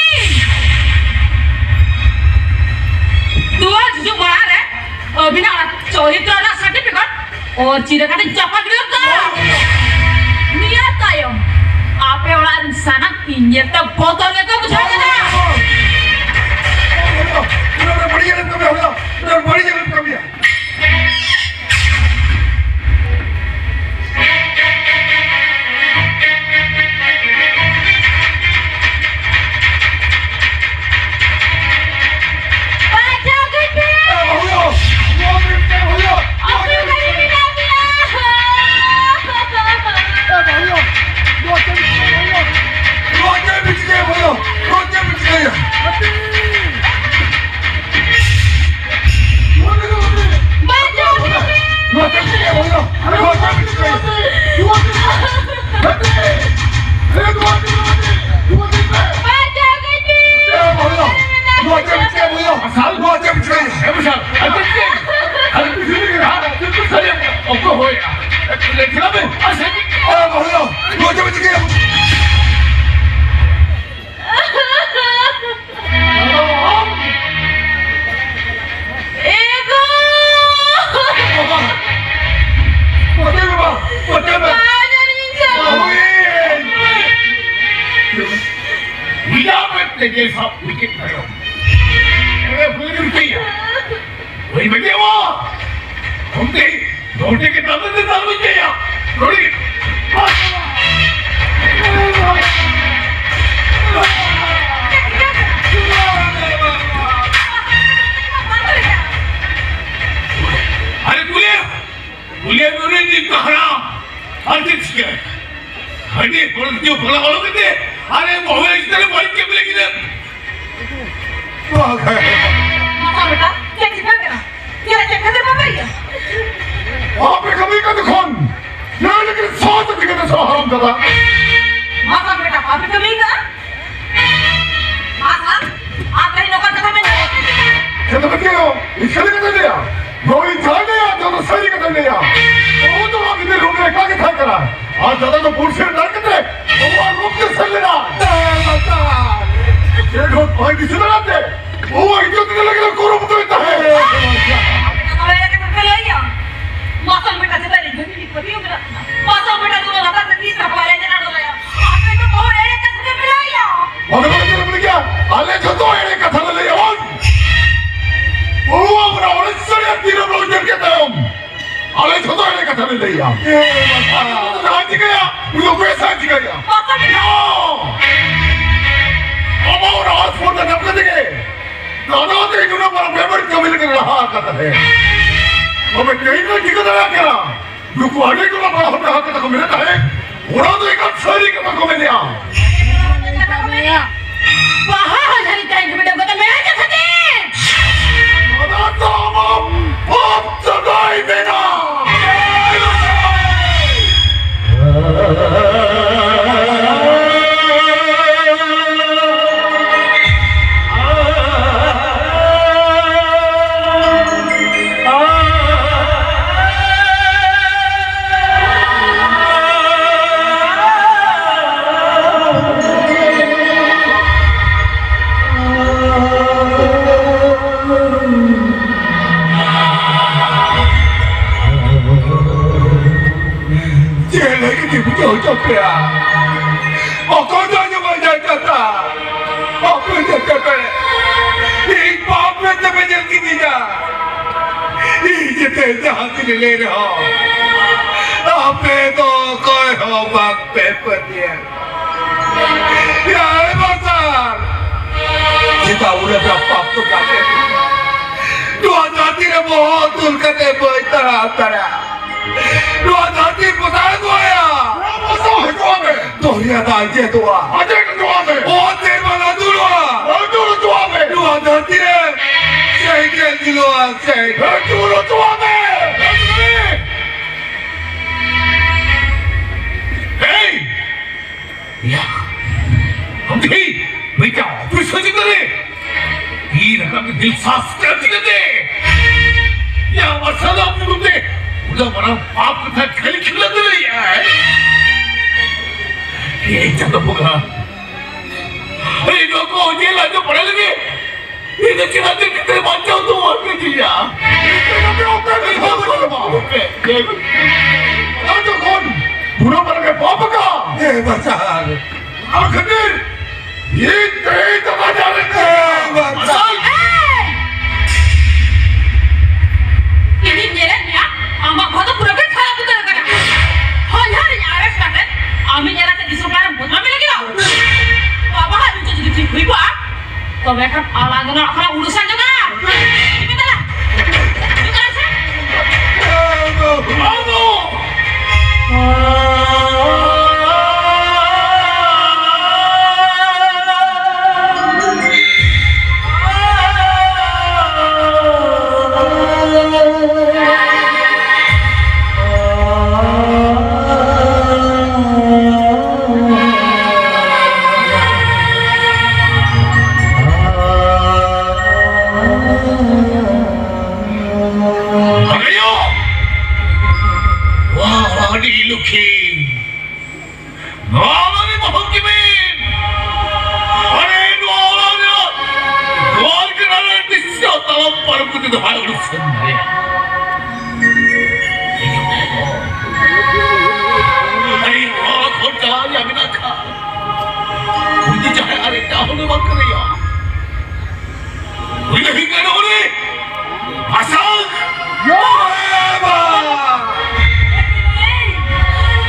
ᱫᱩᱣᱟᱹᱨ ᱡᱷᱤᱡᱚᱜ ᱢᱟᱲᱟᱝ ᱨᱮ ᱟᱹᱵᱤᱱᱟᱜ ᱚᱱᱟ ᱪᱚᱨᱤᱛᱨᱚ ᱨᱮᱱᱟᱜ certificate ᱚᱨ ᱪᱤᱨᱟᱹ ᱠᱟᱛᱮ ᱪᱟᱯᱟ ᱜᱤᱰᱤ ᱠᱟᱜ᱾ ᱱᱤᱭᱟᱹ ᱛᱟᱭᱚᱢ ᱟᱯᱮ ᱚᱲᱟᱜ ᱨᱮᱱ ᱥᱟᱱᱟᱢ ᱤᱧ ᱧᱮᱞᱛᱮ ᱵᱚᱛᱚᱨ ᱜᱮᱠᱚ ᱵᱩᱡᱷᱟᱹᱣ ᱠᱮᱫᱟ᱾ ᱵᱟᱹᱲᱤᱡ ᱮᱢ ᱠᱟᱹᱢᱤᱭᱟ, ᱵᱟᱹᱲᱤᱡ ᱮᱢ ᱠᱟᱹᱢᱤᱭᱟ᱾ ᱵᱟᱧᱪᱟᱣ ᱠᱟᱹᱧ ᱯᱮ᱾ ᱮ, ᱵᱟᱹᱦᱩ ᱫᱚ, ᱱᱚᱣᱟ ᱫᱚ ᱪᱮᱫ ᱦᱩᱭᱩᱜᱼᱟ? ᱚᱠᱚᱭ ᱵᱟᱹᱧ ᱢᱮᱛᱟ ᱯᱮᱭᱟ? ᱮ, ᱵᱟᱹᱦᱩ ᱫᱚ, ᱱᱚᱣᱟ ᱪᱮᱫ ᱦᱩᱭᱩᱜᱼᱟ? ᱱᱚᱣᱟ ᱪᱮᱫ ᱯᱮ ᱪᱤᱠᱟᱹᱭᱟ, ᱵᱟᱹᱦᱩ ᱫᱚ? ᱱᱚᱣᱟ ᱪᱮᱫ ᱯᱮ ᱪᱤᱠᱟᱹᱭᱟ? ᱦᱟᱹᱛᱤ! ᱱᱚᱣᱟ ᱫᱚ ᱵᱟᱹᱦᱩ ᱫᱚ, ᱵᱟᱧᱪᱟᱣ ᱠᱟᱹᱧ ᱯᱮ᱾ ᱱᱚᱣᱟ ᱪᱮᱫ ᱯᱮ ᱪᱤᱠᱟᱹᱭᱟ, ᱵᱟᱹᱦᱩ ᱫᱚ? ᱱᱚᱣᱟ ᱪᱮᱫ ᱯᱮ ᱪᱤᱠᱟᱹᱭᱟ? ᱱᱚᱣᱟ ᱪᱮᱫ ᱯᱮ ᱪᱤᱠᱟᱹᱭᱟ? ᱦᱟᱹᱛᱤ! ᱮ, ᱱᱚᱣᱟ ᱪᱮᱫ ᱯᱮ ᱪᱤᱠᱟᱹᱭᱟ? ᱵᱟᱧᱪᱟᱣ ᱠᱟᱹᱧ ᱯᱮ᱾ ᱮ, ᱵᱟᱹᱦᱩ ᱫᱚ, ᱱᱚᱣᱟ ᱪᱮᱫ ᱯᱮ ᱪᱤᱠᱟᱹᱭᱟ, ᱵᱟᱹᱦᱩ ᱫᱚ? ᱱᱚᱣᱟ ᱪᱮᱫ ᱯᱮ ᱪᱤᱠᱟᱹᱭᱟ? ᱮ, ᱵᱟᱥᱟᱞ, ᱟᱹᱛᱩ ᱪᱮᱫ? ᱟᱹᱛᱩ ᱪᱮᱫ? ᱟᱹᱛᱩ ᱪᱮᱫ? ᱚᱠᱚᱭ ᱦᱚᱭᱟ? ᱮ, ᱪᱮᱫᱟᱜ ᱵᱮᱱ? ᱟᱨ ᱥᱮ ᱪᱮᱫ? ᱮ, ᱵᱟᱹᱦᱩ ᱫᱚ, ᱱᱚᱣᱟ ᱪᱮᱫ ᱯᱮ ᱪᱤᱠᱟᱹᱭᱟ? ᱮ ᱜᱚ! ᱵᱟᱵᱟ! ᱯᱟᱹᱴᱤ ᱵᱟᱵᱟ! ᱯᱟᱹᱴᱤ ᱵᱟᱵᱟ! ᱵᱟᱵᱟ ᱧᱮᱞᱤᱧ ᱥᱮ! ᱵᱟᱹᱦᱩᱭ! ᱵᱷᱮᱡᱟ ᱢᱮ ᱛᱮᱜᱮ ᱥᱟᱵ ᱞᱟᱹᱜᱤᱫ ᱛᱟᱭᱚᱢ᱾ ᱮ, ᱵᱟᱹᱧ ᱨᱩᱠᱤᱭᱟ᱾ ᱵᱟᱹᱧ ᱵᱟᱹᱜᱤᱭᱟᱢᱟ᱾ ᱚᱱᱛᱮ ᱱᱚᱰᱮ ᱜᱮ ᱛᱟᱞᱮ ᱛᱮ ᱛᱟᱞᱮ ᱪᱟᱭᱟ᱾ ᱱᱚᱰᱮ ᱜᱮ᱾ ᱵᱟᱥ! ᱵᱟᱥ! ᱵᱟᱥ! ᱦᱟᱨᱟ ᱟᱨ ᱪᱮᱫ ᱪᱤᱠᱟᱹ? ᱦᱟᱺᱰᱤ ᱯᱟᱹᱣᱨᱟᱹ ᱧᱩ ᱵᱷᱚᱞᱟ ᱵᱷᱚᱞᱟ ᱠᱟᱛᱮ ᱟᱨ ᱮ ᱵᱟᱹᱦᱩ ᱮᱨᱟ ᱪᱮᱛᱟᱱ ᱨᱮ ᱵᱟᱹᱲᱤᱡ ᱠᱟᱹᱢᱤ ᱞᱟᱹᱜᱤᱫ ᱮᱢ᱾ ᱵᱟᱝ ᱦᱮᱸ᱾ ᱢᱟᱛᱟ ᱵᱮᱴᱟ, ᱪᱮᱫ ᱪᱤᱠᱟᱹ ᱠᱟᱱᱟ? ᱪᱮᱫ, ᱪᱮᱫ ᱠᱷᱟᱹᱛᱤᱨ ᱵᱟᱢ ᱞᱟᱹᱭᱟ? ᱯᱟᱯ ᱮ ᱠᱟᱹᱢᱤ ᱠᱟᱱ ᱠᱷᱚᱱ ᱱᱚᱣᱟ ᱞᱟᱹᱜᱤᱫ ᱥᱟᱶ ᱛᱮ ᱪᱤᱠᱟᱹᱛᱮ ᱥᱟᱶ ᱦᱟᱨᱟᱢ ᱫᱟᱫᱟ? ᱢᱟᱛᱟ ᱵᱮᱴᱟ, ᱯᱟᱯ ᱮ ᱠᱟᱹᱢᱤ ᱠᱟᱱᱟ? ᱟᱥᱟ, ᱟᱨ ᱛᱮᱦᱮᱧ ᱱᱚᱝᱠᱟ ᱠᱟᱛᱷᱟ ᱢᱮᱱᱟᱜᱼᱟ? ᱪᱮᱫ ᱯᱮ ᱪᱮᱫ? ᱤᱧ ᱥᱟᱹᱨᱤ ᱠᱟᱛᱷᱟᱧ ᱞᱟᱹᱭᱟ᱾ ᱱᱚᱣᱟ ᱤᱧ ᱡᱟᱦᱟᱸᱧ ᱞᱟᱹᱭᱟ, ᱡᱚᱛᱚ ᱥᱟᱹᱨᱤ ᱠᱟᱛᱷᱟᱧ ᱞᱟᱹᱭᱟ᱾ ᱵᱟᱹᱦᱩ ᱫᱚ ᱟᱢ ᱤᱧ ᱨᱩᱢ ᱨᱮ ᱮᱠᱞᱟ ᱜᱮ ᱛᱟᱦᱮᱸ ᱠᱟᱱᱟ᱾ ᱟᱨ ᱫᱟᱫᱟ ᱫᱚ ᱯᱩᱲᱥᱤ ᱨᱮ ᱛᱟᱦᱮᱸ ᱠᱟᱛᱮ ᱵᱟᱹᱦᱩᱣᱟᱜ ᱨᱩᱢ ᱛᱮ ᱥᱮᱱ ᱞᱮᱱᱟ᱾ ᱪᱮᱫ ᱦᱚᱸ ᱵᱟᱭ ᱫᱤᱥᱟᱹ ᱫᱟᱲᱮᱭᱟᱜ ᱛᱮ ᱵᱟᱹᱦᱩᱣᱟᱜ ᱤᱡᱽᱡᱚᱛ ᱤᱫᱤ ᱞᱟᱹᱜᱤᱫ ᱮ ᱠᱩᱨᱩᱢᱩᱴᱩᱭ ᱛᱟᱦᱮᱸ᱾ ᱢᱟᱥᱟᱝ ᱵᱮᱴᱟ ᱪᱮᱛᱟᱱ ᱨᱮ ᱤᱧ ᱫᱚ ᱯᱟᱹᱛᱭᱟᱹᱣ ᱢᱮᱱᱟᱜ ᱛᱤᱧᱟ᱾ ᱢᱟᱥᱟᱝ ᱵᱮᱴᱟ ᱫᱚ ᱞᱟᱛᱟᱨ ᱨᱮ ᱛᱤᱥ ᱨᱮᱦᱚᱸ ᱵᱟᱭ ᱞᱮᱸᱡᱮᱫ ᱟᱬᱜᱚ ᱫᱟᱲᱮᱭᱟᱜᱼᱟ᱾ ᱟᱯᱮ ᱫᱚ ᱵᱚᱦᱚᱜ ᱨᱮ ᱮᱲᱮ ᱠᱟᱛᱷᱟ ᱯᱮ ᱞᱟᱹᱭᱟ᱾ ᱵᱟᱝ, ᱵᱟᱝ, ᱵᱟᱝ, ᱵᱟᱝ, ᱟᱞᱮ ᱡᱷᱚᱛᱚ ᱮᱲᱮ ᱠᱟᱛᱷᱟ ᱞᱮ ᱞᱟᱹᱭᱟ, ᱵᱟᱝ? ᱵᱟᱹᱦᱩ ᱟᱵᱚᱱᱟ ᱚᱲᱮᱡ ᱥᱟᱹᱲᱤ ᱟᱨ ᱛᱤᱨᱮᱢ ᱞᱚ ᱩᱡᱟᱹᱲ ᱠᱮᱫ ᱛᱟᱭᱚᱢ, ᱟᱞᱮ ᱡᱷᱚᱛᱚ ᱮᱲᱮ ᱠᱟᱛᱷᱟ ᱞᱮ ᱞᱟᱹᱭᱟ᱾ ᱡᱟᱦᱟᱸᱭ ᱪᱤᱠᱟᱹᱭᱟ, ᱩᱱᱤ ᱫᱚ ᱵᱮᱥᱟᱭ ᱪᱤᱠᱟᱹᱭᱟ᱾ ᱵᱟᱝ᱾ ᱟᱵᱚ ᱚᱱᱟ ᱦᱚᱥᱯᱤᱴᱟᱞ ᱨᱮ ᱧᱟᱢ ᱠᱟᱛᱮ ᱜᱮ ᱫᱟᱫᱟ ᱛᱮ ᱱᱩᱱᱟᱹᱜ ᱢᱟᱨᱟᱝ ᱵᱮᱵᱟᱹᱲᱤᱡ ᱠᱟᱹᱢᱤ ᱞᱟᱹᱜᱤᱫ ᱞᱟᱦᱟ ᱟᱠᱟᱱ ᱛᱟᱦᱮᱸᱫ᱾ ᱛᱚᱵᱮ ᱛᱮᱦᱮᱧ ᱫᱚ ᱪᱤᱠᱟᱹ ᱫᱟᱲᱮᱭᱟᱜ ᱠᱟᱱᱟ? ᱱᱩᱠᱩ ᱟᱹᱰᱤ ᱠᱚ ᱵᱟᱯᱞᱟ ᱦᱚᱲ ᱡᱟᱦᱟᱸ ᱠᱟᱛᱷᱟ ᱠᱚ ᱢᱮᱱᱮᱫ ᱛᱟᱦᱮᱸᱫ, ᱚᱱᱟ ᱫᱚ ᱮᱠᱟᱞ ᱥᱟᱹᱨᱤ ᱠᱟᱛᱷᱟ ᱠᱚ ᱢᱮᱱᱮᱜᱼᱟ᱾ ᱵᱟᱦᱟ ᱦᱚᱸ ᱡᱷᱟᱹᱞᱤ ᱛᱟᱭᱚᱢ ᱠᱚ ᱢᱮᱱᱟ ᱠᱟᱛᱷᱟ ᱛᱮ᱾ ᱚᱱᱟ ᱫᱚ ᱟᱢᱟᱜ ᱯᱟᱯ ᱪᱟᱵᱟᱭ ᱢᱮᱱᱟ᱾ ᱪᱮᱫ ᱞᱟᱹᱜᱤᱫ ᱤᱧ ᱵᱩᱡᱷᱟᱹᱣ ᱦᱚᱪᱚ ᱯᱮᱭᱟ? ᱚᱠᱚᱭ ᱫᱚ ᱟᱸᱡᱚᱢᱟ ᱤᱧᱟᱹᱜ ᱠᱟᱛᱷᱟ? ᱟᱯᱮ ᱡᱮᱛᱮ ᱯᱮ ᱤᱧ ᱯᱟᱯ ᱢᱮᱱᱛᱮ ᱯᱮ ᱧᱮᱞ ᱠᱤᱫᱤᱧᱟ᱾ ᱤᱧ ᱡᱮᱛᱮ ᱡᱟᱦᱟᱸ ᱛᱤᱱᱟᱹᱜ ᱞᱟᱹᱭ ᱨᱮᱦᱚᱸ ᱟᱯᱮ ᱫᱚ ᱚᱠᱚᱭ ᱦᱚᱸ ᱵᱟᱝ ᱯᱮ ᱯᱟᱹᱛᱭᱟᱹᱣ᱾ ᱮᱭ ᱵᱟᱥᱟᱨ, ᱪᱮᱫᱟᱜ ᱩᱱᱟᱹᱜ ᱯᱟᱯ ᱫᱚ ᱠᱟᱛᱮ ᱱᱚᱣᱟ ᱫᱷᱟᱹᱨᱛᱤ ᱨᱮ ᱵᱚᱦᱚᱜ ᱛᱩᱞ ᱠᱟᱛᱮ ᱵᱟᱹᱧ ᱛᱟᱲᱟᱢ ᱫᱟᱲᱮᱭᱟᱜᱼᱟ? ᱟᱸᱡᱮᱫᱚᱜᱼᱟ᱾ ᱟᱸᱡᱮᱫ ᱦᱚᱪᱚᱣᱟᱜ ᱢᱮ᱾ ᱚᱛ ᱥᱮᱨᱢᱟ ᱞᱟᱹᱴᱩᱜᱼᱟ᱾ ᱞᱟᱹᱴᱩ ᱦᱚᱪᱚᱣᱟᱜ ᱢᱮ᱾ ᱱᱚᱣᱟ ᱫᱷᱟᱹᱨᱛᱤ ᱨᱮ ᱥᱮᱸᱜᱮᱞ ᱡᱩᱞᱩᱜᱼᱟ, ᱥᱮᱸᱜᱮᱞ᱾ ᱞᱟᱹᱴᱩ ᱦᱚᱪᱚᱣᱟᱜ ᱢᱮ᱾ ᱮᱭ! ᱭᱟ, ᱟᱢ ᱫᱚ ᱢᱤᱫᱴᱟᱝ ᱚᱯᱷᱤᱥᱟᱨ ᱪᱤᱠᱟᱹᱛᱮ? ᱛᱤ ᱨᱟᱠᱟᱵ ᱫᱤᱞ ᱥᱟᱥ ᱠᱟᱨ ᱪᱤᱠᱟᱹᱛᱮ? ᱭᱟ, ᱢᱟᱨᱥᱟᱞ ᱟᱢ ᱧᱩᱛᱩᱢ ᱛᱮ ᱩᱱᱟᱹᱜ ᱢᱟᱨᱟᱝ ᱯᱟᱯ ᱠᱟᱛᱷᱟ ᱠᱷᱟᱹᱞᱤ ᱠᱷᱤᱞᱟᱹ ᱫᱟᱲᱮᱭᱟᱜᱼᱟᱭ? ᱮ ᱪᱟᱸᱫᱚ ᱵᱚᱸᱜᱟ, ᱤᱧ ᱱᱚᱣᱟ ᱠᱚ ᱚᱡᱮ ᱞᱟᱡᱟ ᱵᱟᱲᱟᱭ ᱞᱟᱹᱜᱤᱫ ᱤᱧ ᱫᱚ ᱪᱮᱫᱟᱜ ᱪᱮᱫ ᱠᱟᱛᱮ ᱵᱟᱧᱪᱟᱣ ᱫᱚᱦᱚ ᱟᱠᱟᱫᱤᱧᱟ? ᱤᱧ ᱫᱚ ᱚᱠᱟ ᱨᱮ ᱫᱚᱦᱚ ᱠᱟᱫᱟ? ᱟᱫᱚ ᱠᱷᱚᱱ ᱵᱩᱲᱟᱹ ᱢᱟᱨᱟᱝ ᱮ ᱯᱟᱯ ᱟᱠᱟᱫ᱾ ᱮ ᱵᱟᱪᱟᱨ᱾ ᱚᱱᱟ ᱠᱷᱟᱹᱛᱤᱨ ᱤᱧ ᱛᱮ ᱤᱧ ᱫᱚ ᱵᱟᱧᱪᱟᱣ ᱞᱮᱱ ᱛᱤᱧᱟ᱾ ᱮ ᱵᱟᱪᱟᱨ᱾ ᱤᱧᱤᱧ ᱧᱮᱞᱮᱫ ᱢᱮᱭᱟ, ᱟᱢᱟᱜ ᱵᱚᱦᱚᱜ ᱫᱚ ᱯᱩᱨᱟᱹ ᱜᱮ ᱠᱷᱟᱨᱟᱯ ᱩᱛᱟᱹᱨ ᱟᱠᱟᱱᱟ᱾ ᱦᱚᱧᱦᱟᱨᱤᱧ arrest ᱠᱟᱛᱮ ᱟᱢᱤᱡ ᱮᱨᱟ ᱛᱮ ᱫᱤᱥᱚᱢ ᱯᱟᱲᱟ ᱨᱮᱢ ᱵᱚᱫᱱᱟᱢ ᱞᱟᱹᱜᱤᱫᱚᱜ? ᱵᱟᱵᱟ ᱦᱟᱜ ᱱᱤᱛᱚᱜ ᱡᱩᱫᱤ ᱴᱷᱤᱠ ᱦᱩᱭ ᱠᱚᱜᱼᱟ, ᱛᱚᱵᱮ ᱠᱷᱟᱱ ᱟᱞᱟᱝ ᱫᱚ ᱱᱚᱣᱟ ᱠᱷᱚᱱᱟᱜ ᱩᱰᱩᱠ ᱥᱟᱱ ᱡᱚᱝᱟ᱾ ᱪᱮᱫ ᱯᱮ ᱢᱮᱛᱟᱜᱼᱟ? ᱦᱤᱡᱩᱜ ᱠᱟᱱᱟ ᱥᱮ? ᱟᱭᱳ! ᱱᱚᱣᱟ ᱚᱲᱟᱜ ᱟᱹᱰᱤ ᱞᱩᱠᱷᱤ᱾ ᱱᱚᱣᱟ ᱚᱲᱟᱜ ᱨᱮ ᱵᱟᱹᱦᱩ ᱠᱤᱢᱤᱱ᱾ ᱟᱨᱮ, ᱱᱚᱣᱟ ᱚᱲᱟᱜ ᱨᱮ ᱫᱩᱣᱟᱨ ᱠᱟᱱᱟ ᱨᱮ ᱛᱤᱥ ᱦᱚᱸ ᱛᱟᱲᱟᱢ ᱯᱟᱨᱚᱢ ᱠᱟᱛᱮ ᱫᱚ ᱵᱟᱭ ᱩᱰᱩᱠ ᱥᱮᱱ ᱫᱟᱲᱮᱭᱟᱜᱼᱟ᱾ ᱟᱨᱮ, ᱱᱚᱣᱟ ᱚᱲᱟᱜ ᱠᱷᱚᱱ ᱪᱟᱞᱟᱣ ᱨᱮᱭᱟᱜ ᱢᱮᱱᱟᱜ ᱠᱷᱟᱱ, ᱩᱱᱤ ᱫᱚ ᱡᱟᱦᱟᱸᱭ ᱟᱨ ᱮᱴᱟᱜ ᱦᱚᱲ ᱫᱚ ᱵᱟᱝ ᱠᱟᱱᱟᱭᱟ᱾ ᱩᱱᱤ ᱫᱚ ᱦᱩᱭᱩᱜ ᱠᱟᱱᱟ ᱩᱱᱤ ᱟᱥᱟᱞ ᱭᱳ ᱵᱟᱵᱟ!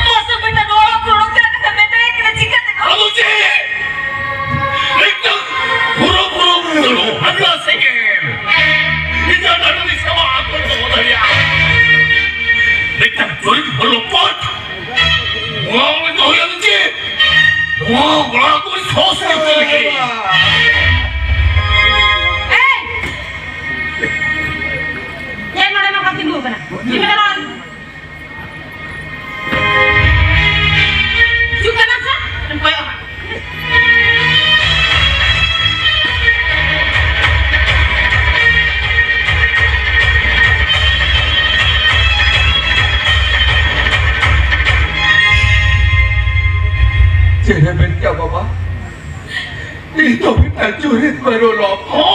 ᱢᱟᱥᱮ ᱵᱮᱴᱟ, ᱱᱚᱣᱟ ᱠᱚ ᱚᱰᱚᱠ ᱪᱟᱞᱟᱜ ᱠᱟᱛᱷᱟ ᱢᱮᱛᱟᱭ ᱠᱟᱱᱟ, ᱪᱤᱠᱟᱹᱛᱮ ᱠᱚ ᱟᱫᱚ ᱪᱮᱫ? ᱢᱤᱫᱴᱟᱝ ᱦᱩᱨᱩ ᱵᱩᱨᱩ ᱵᱩᱨᱩ ᱟᱜᱽᱨᱟ ᱥᱮᱸᱜᱮᱞ᱾ ᱤᱧᱟᱹᱜ ᱰᱟᱸᱰᱟ ᱨᱮ ᱥᱟᱢᱟ ᱟᱠᱚ ᱫᱚᱦᱚ ᱫᱟᱲᱮᱭᱟᱜᱼᱟ᱾ ᱢᱤᱫᱴᱟᱝ ᱪᱩᱨᱤᱛ ᱵᱷᱚᱞᱚ ᱯᱟᱴ᱾ ᱱᱚᱣᱟ ᱚᱸᱰᱮ ᱫᱚᱦᱚᱭᱟ ᱫᱚ ᱪᱮᱫ? ᱤᱧ ᱫᱚ ᱢᱤᱫᱴᱟᱝ ᱪᱩᱨᱤᱛ ᱵᱟᱹᱱᱩᱜ ᱞᱚᱠᱠᱷᱚ᱾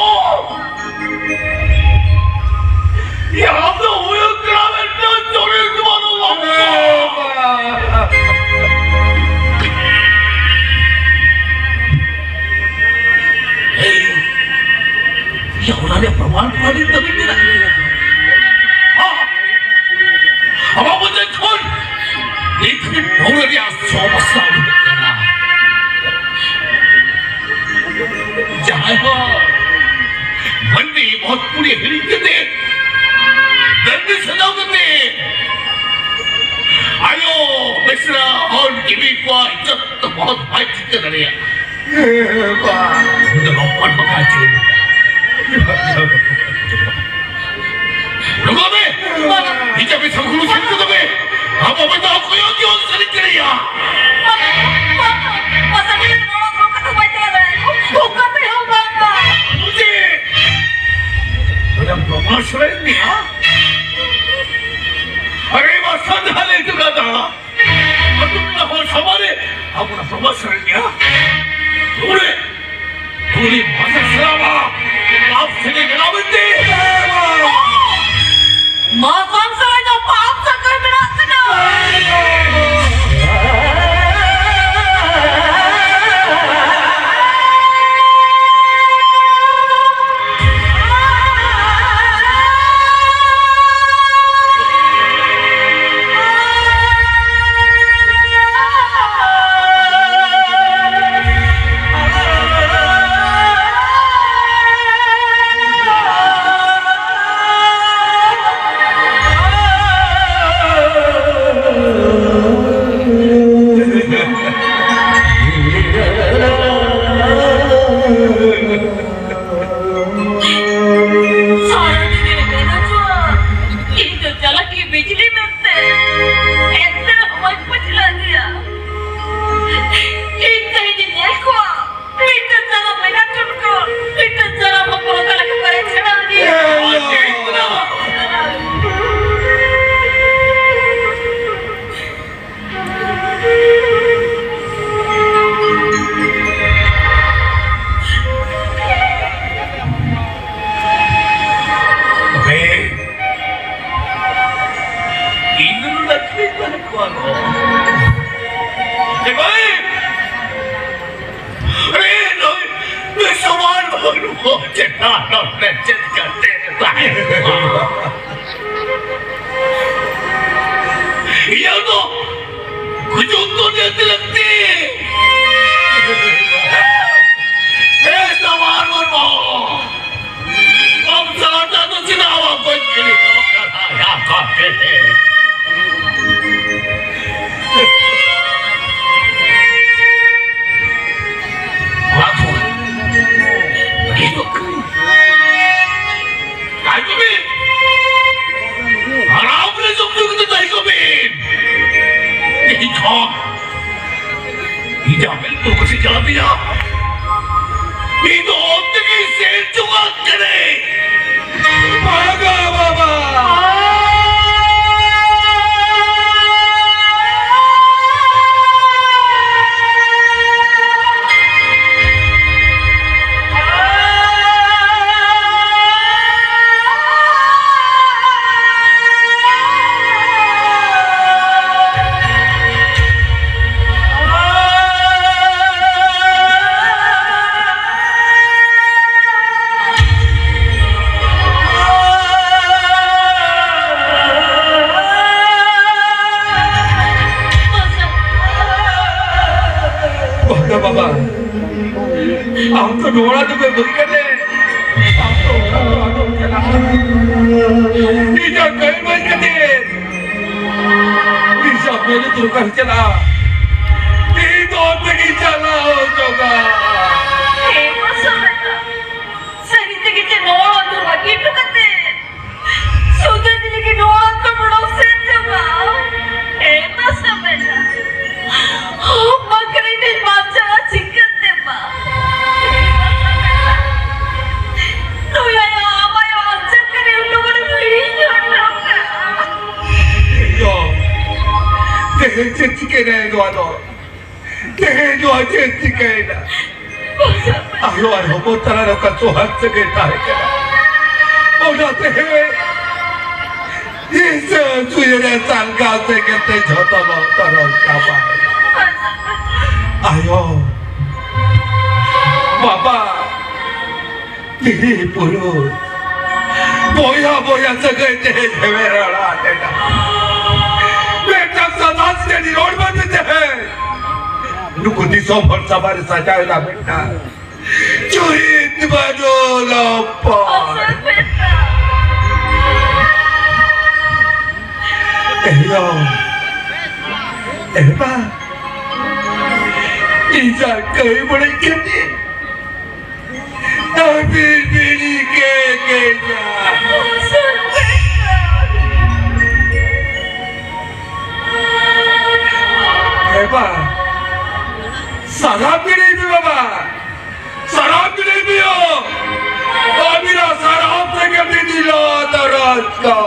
ᱤᱧ ᱫᱚ ᱦᱩᱭᱩᱜ ᱠᱟᱱᱟ ᱢᱤᱫᱴᱟᱝ ᱪᱩᱨᱤᱛ ᱵᱟᱹᱱᱩᱜ ᱞᱚᱠᱠᱷᱚ᱾ ᱮᱭ, ᱭᱟ, ᱚᱱᱟ ᱨᱮᱭᱟᱜ ᱯᱨᱚᱢᱟᱱ ᱠᱚ ᱱᱤᱛ ᱫᱷᱟᱹᱵᱤᱡ ᱢᱮᱱᱟᱜ ᱜᱮᱭᱟ᱾ ᱦᱚᱸ᱾ ᱟᱢᱟᱜ ᱢᱚᱪᱟ ᱠᱷᱚᱱ ᱱᱤᱛ ᱦᱟᱹᱵᱤᱡ ᱯᱟᱹᱣᱨᱟᱹ ᱨᱮᱭᱟᱜ ᱥᱚ ᱢᱚᱥᱞᱟ ᱩᱰᱩᱠᱚᱜ ᱠᱟᱱᱟ᱾ ᱡᱟᱦᱟᱸᱭ ᱦᱚᱲ ᱢᱟᱹᱱᱢᱤ ᱢᱚᱦᱚᱛ ᱯᱩᱨᱤ ᱦᱤᱲᱤᱧ ᱠᱟᱛᱮ, ᱫᱟᱹᱱᱢᱤ ᱥᱟᱡᱟᱣ ᱠᱟᱛᱮ, ᱟᱭᱳ, ᱢᱤᱥᱨᱟ, ᱦᱚᱲ, ᱡᱤᱣᱤ ᱠᱚᱣᱟᱜ ᱤᱡᱽᱡᱚᱛ ᱫᱚ ᱢᱚᱦᱚᱛ ᱵᱟᱭ ᱴᱷᱤᱠᱟᱹ ᱫᱟᱲᱮᱭᱟᱜᱼᱟ᱾ ᱩᱱᱤ ᱫᱚ ᱵᱟᱯᱟᱨ ᱵᱟᱠᱷᱟᱡ ᱪᱮᱫ? ᱨᱩᱠᱚ ᱵᱮ! ᱤᱧ ᱟᱯᱮ ᱥᱟᱱᱟᱢ ᱠᱚ ᱥᱮᱱ ᱠᱚᱫᱚ ᱵᱮ! ᱟᱵᱚ ᱵᱟᱧᱪᱟᱣ ᱠᱚᱭᱚᱜ ᱜᱮ ᱵᱟᱝ ᱥᱟᱹᱨᱤ ᱠᱟᱱᱟ ᱭᱟ᱾ ᱵᱟᱵᱟ, ᱵᱟᱵᱟ, ᱵᱟᱵᱟ, ᱥᱟᱹᱨᱤ ᱜᱮ ᱱᱚᱣᱟ ᱫᱚ ᱠᱟᱛᱷᱟ ᱵᱟᱭ ᱪᱟᱞᱟᱣ ᱫᱟᱲᱮᱭᱟᱜᱼᱟ᱾ ᱚᱠᱟ ᱛᱮ ᱦᱚᱸ ᱵᱟᱝᱟ᱾ ᱢᱩᱡᱮ! ᱟᱫᱚ ᱯᱨᱚᱢᱟᱥ ᱨᱮ ᱢᱮᱭᱟ? ᱟᱨᱮ ᱵᱟ ᱥᱟᱫᱷᱟ ᱞᱮ ᱛᱩᱠᱟ ᱫᱟ᱾ ᱟᱹᱛᱩ ᱴᱚᱞᱟ ᱦᱚᱲ ᱥᱟᱢᱟᱝ ᱨᱮ ᱟᱵᱚᱱᱟᱜ ᱯᱨᱚᱢᱟᱥ ᱨᱮ ᱢᱮᱭᱟ᱾ ᱩᱱᱤ ᱩᱱᱤ ᱢᱟᱥᱮ ᱥᱮᱨᱟᱣᱟ, ᱟᱯ ᱥᱮᱱᱮ ᱵᱮᱱᱟᱣ ᱢᱮᱱᱛᱮ᱾ ᱢᱟ ᱥᱚᱝᱥᱟᱨ ᱫᱚ ᱯᱟᱯ ᱥᱟᱠᱟᱢ ᱢᱮᱱᱟᱜ ᱠᱟᱱᱟ᱾ ᱮ ᱵᱷᱟᱭ, ᱟᱨᱮ ᱱᱩᱭ, ᱱᱩᱭ ᱥᱚᱢᱟᱱ ᱵᱟᱹᱱᱩᱜ ᱪᱮᱛᱟᱱ ᱨᱮ ᱪᱮᱫ ᱠᱟᱛᱮ ᱛᱟᱦᱮᱸ ᱠᱚᱜᱼᱟ? ᱤᱧᱟᱹᱜ ᱫᱚ ᱜᱩᱡᱩᱜ ᱫᱚ ᱱᱤᱛ ᱞᱟᱹᱠᱛᱤ᱾ ᱮ ᱥᱚᱢᱟᱱ ᱵᱟᱹᱱᱩᱜ, ᱟᱢ ᱥᱟᱶᱛᱟ ᱫᱚ ᱪᱮᱫᱟᱜ ᱵᱟᱠᱚ ᱠᱤᱨᱤᱧᱚᱜ ᱠᱟᱱᱟ? ᱭᱟ ᱠᱟᱛᱮ᱾ ᱚᱲᱟᱜ ᱠᱷᱚᱱ ᱵᱟᱹᱜᱤ ᱜᱚᱫ ᱠᱟᱹᱧ᱾ ᱟᱸᱡᱚᱢ ᱢᱮ᱾ ᱟᱨᱟᱢ ᱨᱮ ᱡᱚᱢ ᱧᱩ ᱠᱟᱛᱮ ᱛᱟᱦᱮᱸ ᱠᱚᱜ ᱢᱮ᱾ ᱛᱮᱦᱮᱧ ᱠᱷᱚᱱ ᱤᱧ ᱟᱢᱮᱞ ᱫᱚ ᱠᱩᱥᱤ ᱪᱟᱞᱟᱜ ᱛᱤᱧᱟ᱾ ᱤᱧ ᱫᱚ ᱚᱱᱛᱮ ᱜᱮ ᱥᱮᱱ ᱪᱚᱣᱟᱜ ᱠᱟᱹᱱᱟᱹᱧ᱾ ᱵᱟᱵᱟ, ᱵᱟᱵᱟ᱾ ᱵᱟᱵᱟ, ᱵᱟᱵᱟ, ᱟᱢ ᱫᱚ ᱱᱚᱣᱟ ᱫᱚ ᱵᱟᱹᱜᱤ ᱠᱟᱛᱮ, ᱟᱢ ᱫᱚ ᱚᱲᱟᱜ ᱫᱚ ᱟᱞᱚᱢ ᱪᱟᱞᱟᱜᱼᱟ᱾ ᱤᱧᱟᱜ ᱠᱟᱹᱢᱤ ᱵᱟᱹᱜᱤ ᱠᱟᱛᱮ, ᱤᱧ ᱥᱟᱶ ᱢᱮᱱ ᱫᱚᱨᱠᱟᱨ ᱪᱟᱞᱟᱜᱼᱟ᱾ ᱤᱧ ᱫᱚ ᱚᱱᱛᱮ ᱜᱤᱧ ᱪᱟᱞᱟᱣ ᱦᱚᱪᱚᱜᱼᱟ᱾ ᱦᱮᱸ, ᱢᱟᱥᱮ ᱵᱮᱴᱟ, ᱥᱟᱹᱨᱤ ᱛᱮᱜᱮ ᱪᱮᱫ ᱱᱚᱣᱟ ᱟᱹᱛᱩ ᱵᱟᱹᱜᱤ ᱦᱚᱴᱚ ᱠᱟᱛᱮ ᱥᱩᱫᱷᱟᱹ ᱫᱤ ᱞᱟᱹᱜᱤᱫ ᱱᱚᱣᱟ ᱟᱹᱛᱩ ᱚᱰᱚᱠ ᱥᱮᱱ ᱪᱟᱵᱟᱜᱼᱟ? ᱦᱮᱸ, ᱢᱟᱥᱮ ᱵᱮᱴᱟ, ᱟᱢ ᱵᱟᱠᱷᱨᱟ ᱤᱧ ᱵᱟᱧᱪᱟᱜᱼᱟ ᱪᱤᱠᱟᱹᱛᱮ ᱢᱟ? ᱱᱩᱭ ᱟᱭᱳ, ᱟᱢ ᱟᱭᱳ ᱟᱧᱪᱟᱨ ᱠᱟᱱᱟᱭ, ᱩᱱᱤ ᱵᱚᱱ ᱦᱤᱲᱤᱧ ᱦᱚᱴᱚ ᱠᱟᱜᱼᱟ᱾ ᱤᱭᱳ, ᱛᱮᱦᱮᱧ ᱪᱮᱫ ᱪᱤᱠᱟᱹᱭᱮᱱᱟ ᱱᱚᱣᱟ ᱫᱚ? ᱛᱮᱦᱮᱧ ᱱᱚᱣᱟ ᱪᱮᱫ ᱪᱤᱠᱟᱹᱭᱮᱱᱟ? ᱟᱭᱳ ᱟᱨ ᱦᱚᱯᱚᱱ ᱛᱟᱞᱟ ᱨᱮ ᱚᱠᱟ ᱥᱚᱦᱟᱜ ᱥᱟᱹᱜᱟᱹᱭ ᱛᱟᱦᱮᱸ ᱠᱟᱱᱟ, ᱚᱱᱟ ᱛᱮᱦᱮᱧ ᱦᱤᱥᱟᱹ ᱥᱩᱭᱟᱹ ᱨᱮ ᱥᱟᱞᱜᱟᱣ ᱥᱮᱸᱜᱮᱞ ᱛᱮ ᱡᱷᱚᱛᱚ ᱞᱚ ᱛᱚᱨᱚᱡ ᱪᱟᱵᱟᱭᱮᱱᱟ᱾ ᱟᱭᱳ, ᱵᱟᱵᱟ, ᱛᱤᱨᱤ ᱯᱩᱨᱩᱥ, ᱵᱚᱭᱦᱟ ᱵᱚᱭᱦᱟ ᱥᱟᱹᱜᱟᱹᱭ ᱛᱮᱦᱮᱧ ᱦᱮᱣᱮᱨ ᱟᱲᱟᱜ ᱮᱱᱟ᱾ ᱢᱤᱫᱴᱟᱝ ᱥᱟᱫᱟ ᱥᱤᱛᱟᱹ ᱨᱚᱲ ᱵᱟᱝ ᱛᱮ ᱛᱮᱦᱮᱧ ᱱᱩᱠᱩ ᱫᱤᱥᱚᱢ ᱦᱚᱲ ᱥᱟᱢᱟᱝ ᱨᱮ ᱥᱟᱡᱟᱣ ᱮᱱᱟ ᱢᱤᱫᱴᱟᱝ ᱪᱩᱨᱤᱛ ᱵᱟᱹᱱᱩᱜ ᱞᱚᱯᱚᱲ᱾ ᱮᱭᱳ, ᱮᱵᱟ, ᱤᱧ ᱥᱟᱶ ᱠᱟᱹᱭ ᱵᱟᱹᱲᱤᱡ ᱠᱟᱛᱮ ᱟᱹᱵᱤᱱ ᱵᱤᱱ ᱤᱠᱟᱹ ᱠᱮᱫᱟ᱾ ᱮᱵᱟ, ᱥᱟᱨᱟᱯ ᱜᱤᱰᱤᱭ ᱢᱮ ᱵᱟᱵᱟ, ᱥᱟᱨᱟᱯ ᱜᱤᱰᱤᱭ ᱢᱮ᱾ ᱟᱹᱵᱤᱱᱟᱜ ᱥᱟᱨᱟᱯ ᱛᱮᱜᱮ ᱵᱤᱱ ᱞᱚ ᱛᱚᱨᱚᱡ ᱠᱚ᱾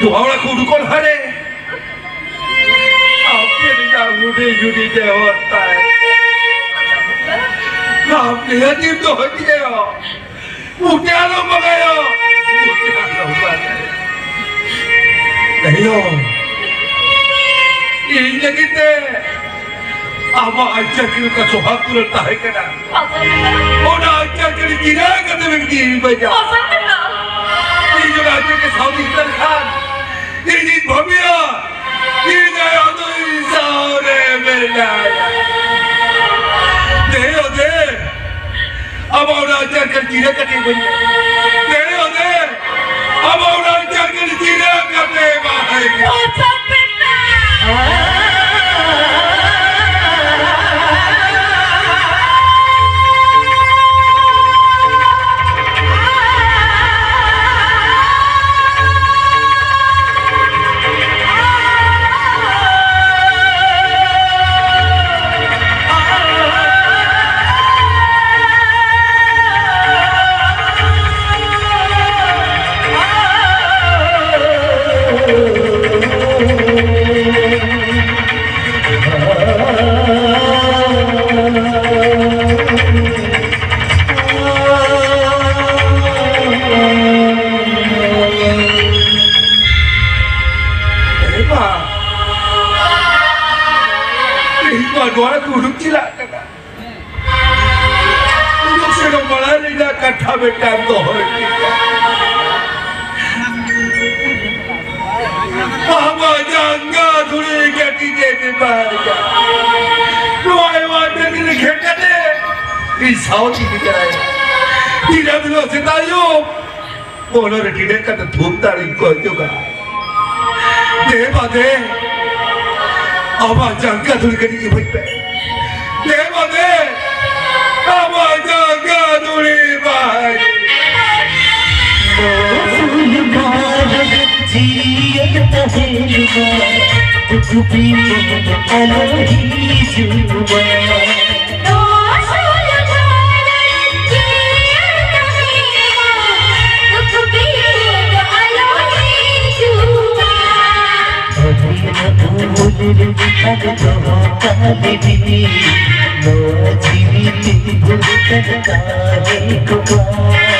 ᱱᱚᱣᱟ ᱚᱲᱟᱜ ᱠᱷᱚᱱ ᱩᱰᱩᱠᱚᱜ ᱞᱟᱦᱟᱨᱮ ᱟᱯᱮ ᱨᱮᱱᱟᱜ ᱦᱩᱰᱤᱧ ᱦᱩᱰᱤᱧ ᱱᱮᱦᱚᱨ ᱛᱟᱭ᱾ ᱟᱯᱮ ᱦᱟᱹᱛᱤᱢ ᱫᱚᱦᱚ ᱠᱮᱫᱮᱭᱟ᱾ ᱩᱴᱮ ᱟᱞᱚᱢ ᱵᱟᱜᱟᱭᱟ᱾ ᱩᱴᱮ ᱟᱞᱚᱢ ᱵᱟᱜᱟᱭᱟ᱾ ᱫᱟᱭᱚ, ᱤᱧ ᱞᱟᱹᱜᱤᱫ ᱛᱮ ᱟᱢᱟᱜ ᱟᱧᱪᱟᱨ ᱠᱤ ᱚᱠᱟ ᱥᱚᱦᱟᱜ ᱫᱩᱞᱟᱹᱲ ᱛᱟᱦᱮᱸ ᱠᱟᱱᱟ, ᱚᱱᱟ ᱟᱧᱪᱟᱨ ᱠᱤ ᱜᱤᱨᱟᱹ ᱠᱟᱛᱮ ᱵᱮᱱ ᱤᱫᱤ ᱵᱟᱡᱟ᱾ ᱤᱧ ᱚᱱᱟ ᱟᱧᱪᱟᱨ ᱠᱤ ᱥᱟᱶ ᱤᱫᱤ ᱞᱮᱠᱷᱟᱱ ᱤᱧᱤᱧ ᱵᱷᱟᱹᱵᱤᱭᱟ, ᱤᱧ ᱟᱭᱳ ᱫᱚ ᱤᱧ ᱥᱟᱶ ᱨᱮ ᱢᱮᱱᱟᱭᱟ᱾ ᱫᱮᱭᱚ ᱫᱮ, ᱟᱢᱟᱜ ᱚᱱᱟ ᱟᱧᱪᱟᱨ ᱠᱤ ᱜᱤᱨᱟᱹ ᱠᱟᱛᱮ ᱵᱟᱹᱧ ᱫᱮᱭᱚ ᱫᱮ, ᱟᱢᱟᱜ ᱚᱱᱟ ᱟᱧᱪᱟᱨ ᱠᱤ ᱜᱤᱨᱟᱹ ᱠᱟᱛᱮ ᱵᱟᱭ ᱠᱟᱛᱷᱟ ᱢᱤᱫᱴᱟᱝ ᱫᱚᱦᱚᱭ ᱛᱤᱧᱟ᱾ ᱟᱢᱟᱜ ᱡᱟᱸᱜᱟ ᱫᱷᱩᱲᱤ ᱠᱟᱹᱴᱤᱡ ᱮ ᱵᱮᱵᱷᱟᱨ ᱠᱟᱜ᱾ ᱱᱚᱣᱟ ᱮᱢᱟᱱ ᱰᱟᱹᱝᱨᱤ ᱠᱷᱮᱛ ᱠᱟᱛᱮ ᱤᱧ ᱥᱟᱶ ᱤᱫᱤ ᱠᱟᱭ᱾ ᱫᱤᱱᱟᱹᱢ ᱦᱤᱞᱳᱜ ᱥᱮᱛᱟᱜ ᱟᱹᱭᱩᱵ ᱵᱚᱞᱚ ᱨᱮ ᱴᱤᱰᱟᱹᱜ ᱠᱟᱛᱮ ᱛᱷᱩᱢ ᱛᱟᱲᱤᱧ ᱠᱚ ᱦᱤᱡᱩᱜᱼᱟ᱾ ᱫᱮ ᱵᱟᱫᱮ, ᱟᱢᱟᱜ ᱡᱟᱸᱜᱟ ᱫᱷᱩᱲᱤ ᱠᱟᱹᱴᱤᱡ ᱤᱢᱟᱹᱧ ᱯᱮ᱾ ᱫᱮ ᱵᱟᱫᱮ, ᱟᱢᱟᱜ ᱡᱟᱸᱜᱟ ᱫᱷᱩᱲᱤ ᱵᱟᱭ᱾ ᱡᱤᱭᱚᱱ ᱛᱟᱦᱮᱱ ᱢᱟ, ᱫᱩᱠ ᱵᱤᱯᱚᱫ ᱟᱞᱚ ᱦᱤᱡᱩᱜ ᱢᱟ᱾ ᱟᱹᱰᱤ ᱟᱹᱰᱤ ᱫᱚᱦᱚ ᱠᱟᱜ ᱵᱤᱵᱤ, ᱱᱚᱣᱟ ᱡᱤᱣᱤ ᱛᱤᱸᱜᱩ ᱠᱟᱱ ᱛᱟᱦᱮᱸ ᱠᱚᱜᱼᱟ᱾